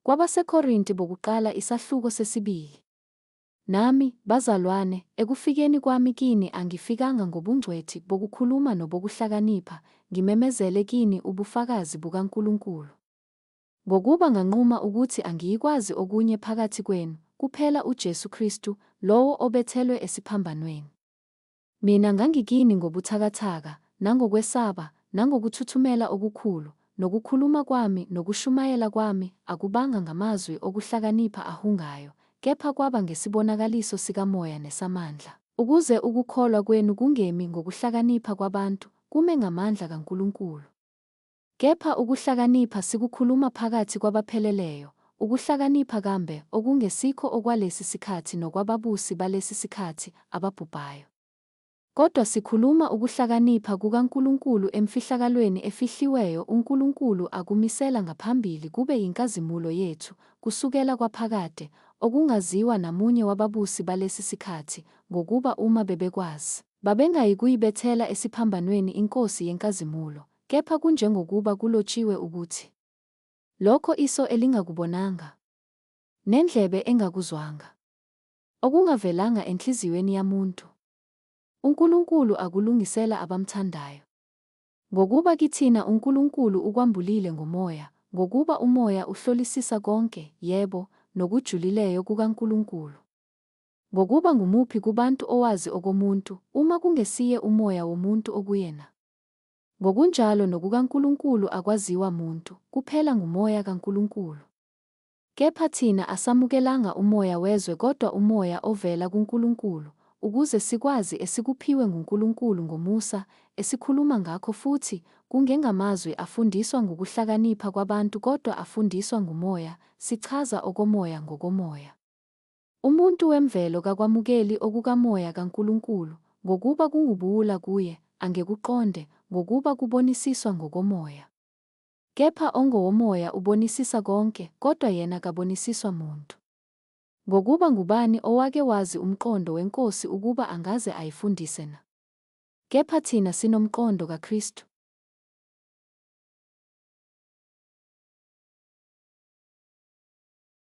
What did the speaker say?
KwabaseKorinti bokuqala isahluko sesibili. Nami, bazalwane, ekufikeni kwami kini angifikanga ngobungcwethi bokukhuluma nobokuhlakanipha, ngimemezele kini ubufakazi bukaNkulunkulu. Ngokuba nganquma ukuthi angiyikwazi okunye phakathi kwenu, kuphela uJesu Kristu, lowo obethelwe esiphambanweni. Mina ngangikini ngobuthakathaka, nangokwesaba, nangokuthuthumela okukhulu, nokukhuluma kwami nokushumayela kwami akubanga ngamazwi okuhlakanipha ahungayo, kepha kwaba ngesibonakaliso sikaMoya nesamandla. Ukuze ukukholwa kwenu kungemi ngokuhlakanipha kwabantu, kume ngamandla kaNkulunkulu. Kepha ukuhlakanipha sikukhuluma phakathi kwabapheleleyo, ukuhlakanipha kambe okungesikho okwalesi sikhathi nokwababusi balesi sikhathi, ababhubhayo. Kodwa sikhuluma ukuhlakanipha kukaNkulunkulu emfihlakalweni efihliweyo uNkulunkulu akumisela ngaphambili kube yinkazimulo yethu, kusukela kwaphakade, okungaziwa namunye wababusi balesi sikhathi, ngokuba uma bebekwazi, babengayikuyibethela esiphambanweni iNkosi yenkazimulo. Kepha kunjengokuba kulotshiwe ukuthi, Lokho iso elingakubonanga, nendlebe engakuzwanga, okungavelanga enhliziyweni yamuntu, uNkulunkulu akulungisela abamthandayo. Ngokuba kithina uNkulunkulu ukwambulile ngoMoya, ngokuba uMoya uhlolisisa konke, yebo, nokujulileyo kukaNkulunkulu. Ngokuba ngumuphi kubantu owazi okomuntu, uma kungesiye umoya womuntu okuye na? Ngokunjalo nokukaNkulunkulu akwaziwa muntu, kuphela nguMoya kaNkulunkulu. Kepha thina asamukelanga umoya wezwe kodwa uMoya ovela kuNkulunkulu, ukuze sikwazi esikuphiwe nguNkulunkulu ngomusa, esikhuluma ngakho futhi, kungengamazwi afundiswa ngukuhlakanipha kwabantu kodwa afundiswa nguMoya, sichaza okomoya ngokomoya. Umuntu wemvelo kakwamukeli okukaMoya kaNkulunkulu, ngokuba kungubuwula kuye, angekuqonde, ngokuba kubonisiswa ngokomoya. Kepha ongowomoya ubonisisa konke, kodwa yena kabonisiswa muntu. Ngokuba ngubani owake wazi umqondo weNkosi ukuba angaze ayifundise na? Kepha thina sinomqondo kaKristu.